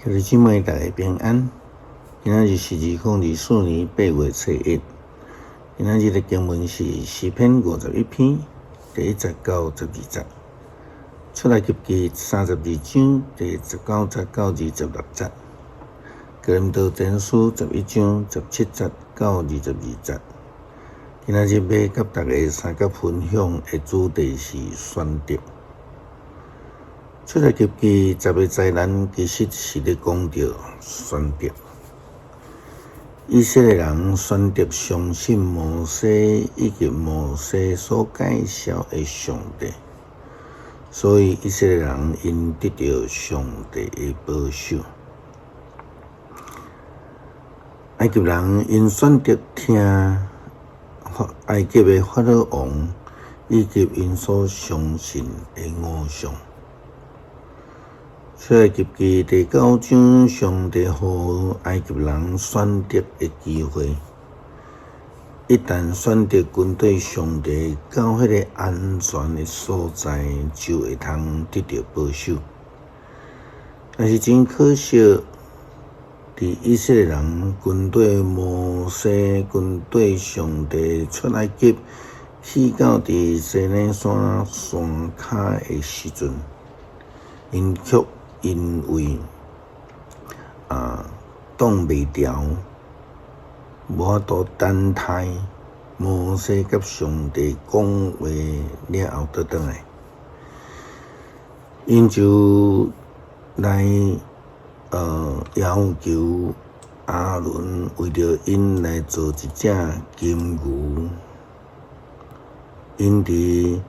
兄弟姊妹，大家平安。今仔日是2024年8月初1。今仔日的經文是詩篇51篇第1節到12節，出埃及記32章第19節到26節，哥林多前書11章17節到22節。今仔日欲佮大家相佮分享的主題是選擇。出埃及記十个災難其實是咧講著選擇。以色列人選擇相信摩西以及摩西所介紹的上帝，所以以色列人𪜶得著上帝的保守。埃及人𪜶選擇聽埃及的法老王以及𪜶所相信的偶像。出埃及記第九章，上帝予埃及人選擇的機會。一旦選擇跟綴上帝到彼个安全的所在，就會通得著保守。但是真可惜，佇以色列人跟綴摩西、跟綴上帝出埃及，去到佇西奈山山跤的時陣，𪜶卻因為擋袂牢，無法度等待摩西佮上帝講話了後，倒轉來，𪜶就來要求亞倫為著𪜶來做一隻金牛，𪜶佇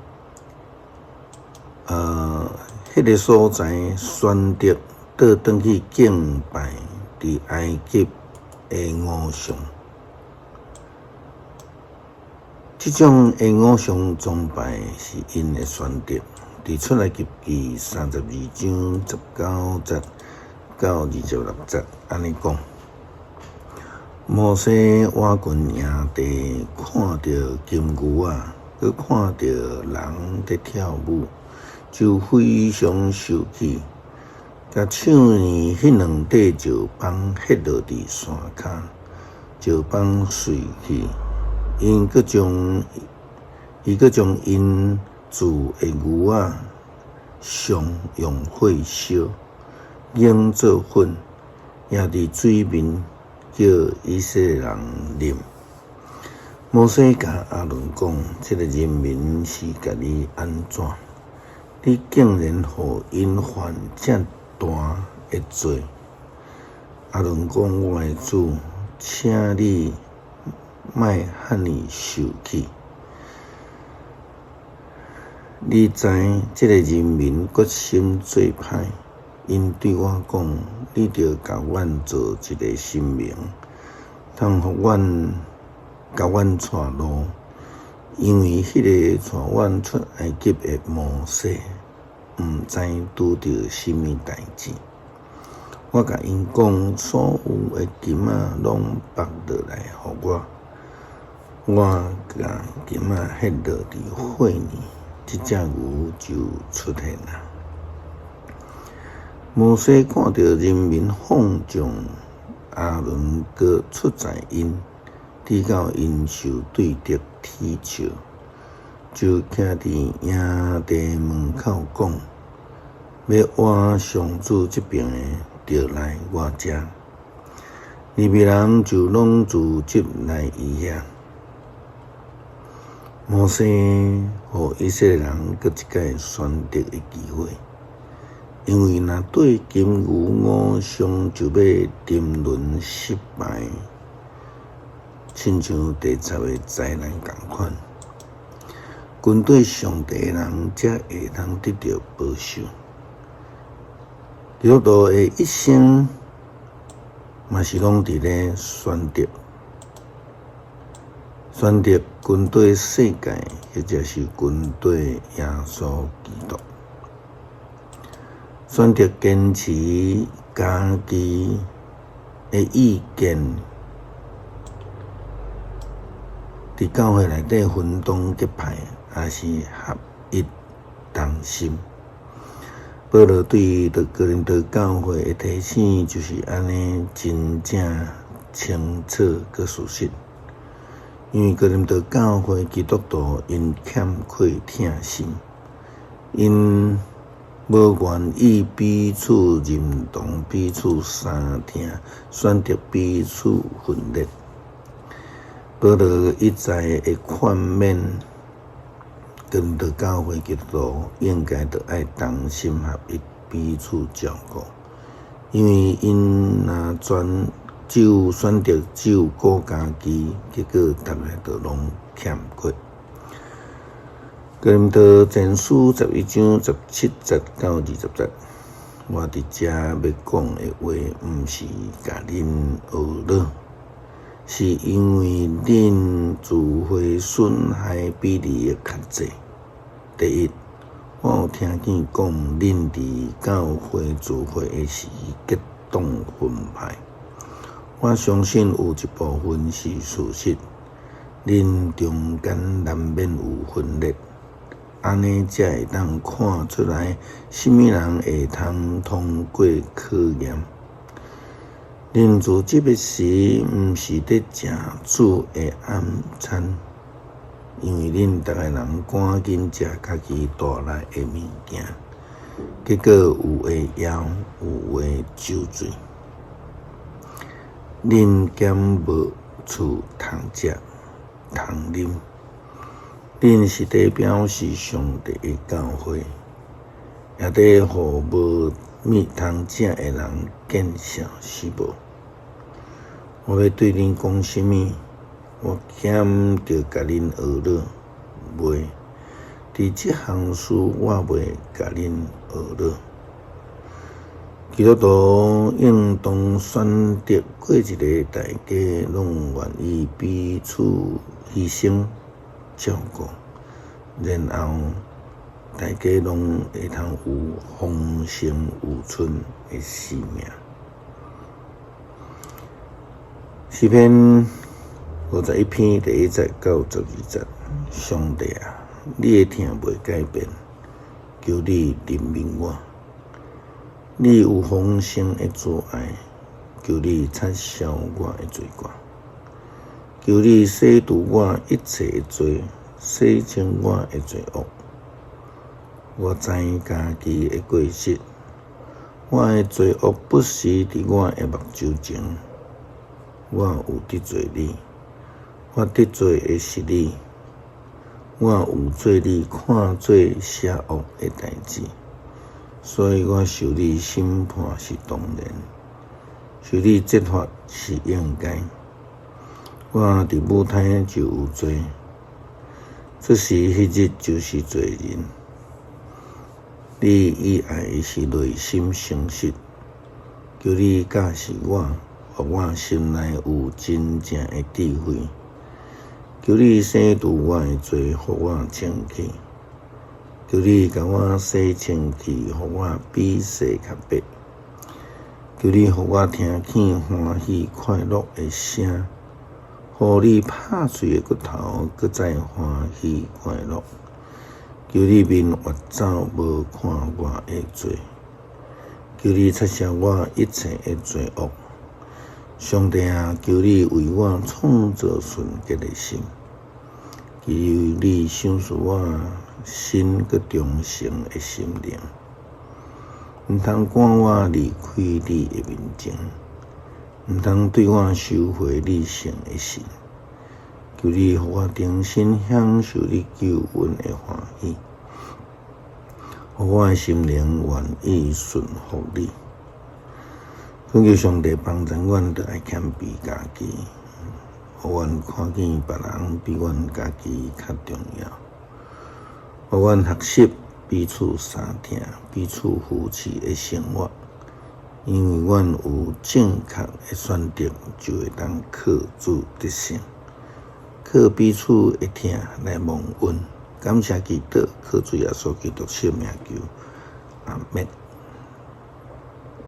彼个所在選擇倒轉去敬拜佇埃及的偶像，這種的偶像崇拜是𪜶的選擇。佇出埃及記32章19節到26節按呢講：摩西倚近營地，看著金牛仔，閣看著人佇跳舞。就非常受氣，共手捏彼兩塊石枋，彼落佇山跤，石枋碎去。伊閣將𪜶鑄的牛仔像用火燒，研做粉，掖佇水面，叫以色列人啉。摩西共亞倫講：這个人民是共你按怎？你竟然予𪜶犯遮大的罪！亞倫講：我的主，請你莫遐爾受氣。你知這个人民決心做歹，𪜶對我講：你著共阮做一个神明，通予阮共阮帶路。因為彼个帶阮出埃及的摩西，毋知拄著啥物代誌。我共𪜶講，所有的金仔攏縛落來予我，我共金仔彼落佇火裡，這隻牛就出現啊。摩西看著人民放縱，亞倫閣出在𪜶，直到𪜶受對敵恥笑，就徛佇營地門口講：欲倚上主這爿的，就來我遮。利未人就攏聚集來伊遐。摩西予以色列人閣一擺選擇的機會，因為若對金牛偶像就欲沉淪失敗。親像第十个災難仝款，跟綴上帝的人才會通得著保守。基督徒的一生嘛是攏佇咧選擇，選擇跟綴世界，或者是跟綴耶穌基督，選擇堅持家己的意見。佇教會內底分黨結派，抑是合一同心，保羅對著哥林多教會的提醒就是按呢，真正清楚閣事實。因為哥林多教會基督徒𪜶欠缺疼心，𪜶無願意彼此認同、彼此相疼，選擇彼此分裂。保羅一再的勸勉哥林多教會基督徒應該著愛同心合意彼此照顧，因為𪜶若專只有選擇只有顧家己，結果逐个都攏欠缺。哥林多前書11章17節到20節，我佇遮欲講的話，毋是共恁呵咾，是因為恁聚會損害比利益較濟。第一，我有聽見講，恁佇教會聚會的時結黨分派。我相信有一部分是事實，恁中間難免有分裂，按呢才會當看出來，啥物人會通通過考驗。恁聚集的時，毋是佇食主的晚餐，因為恁逐个人趕緊食家己帶來的物件，結果有的枵，有的酒醉。恁敢無厝通食、通啉？恁是佇表示上帝的教會，也佇予無物通食的人見笑，是無？我欲對恁講啥物？我敢著共恁呵咾？袂，佇這項事我袂共恁呵咾。基督徒應當選擇過一个大家攏願意彼此犧牲照顧，然後大家攏會通有豐盛有剩的生命。詩篇51篇第1節到12節，上帝啊，你的疼袂改變，求你憐憫我。你有豐盛的慈愛，求你擦消我的罪過，求你洗除我一切的罪，洗清我的罪惡。我知家己的過失，我的罪惡不時佇我的目睭前。我有得罪你，我得罪的是你。我有做你看做邪惡的代誌。所以我受你審判是當然，受你責罰是應該。我佇母胎就有罪，出世彼日就是罪人。你喜愛的是內心誠實，求你教示我，予我心內有真正的智慧。求你洗除我的罪，予我清氣。求你共我洗清氣，予我比雪較白。求你予我聽見歡喜快樂的聲，予你拍碎的骨頭閣再歡喜快樂。求你面越走無看我的罪，求你擦消我一切的罪惡。上帝啊，求你為我創造純潔的心，求你賞賜我新閣忠誠的心靈，毋通趕我離開你的面前，毋通對我收回你聖的神。求你予我重新享受你救恩的歡喜，予我的心靈願意順服你。懇求上帝幫助阮，著愛謙卑家己，予阮看見別人比阮家己較重要，予阮學習彼此相疼、彼此扶持的生活。因為阮有正確的選擇，就會當靠主得勝，靠彼此的疼來蒙恩。感謝基督，靠主耶穌基督聖名求，阿們。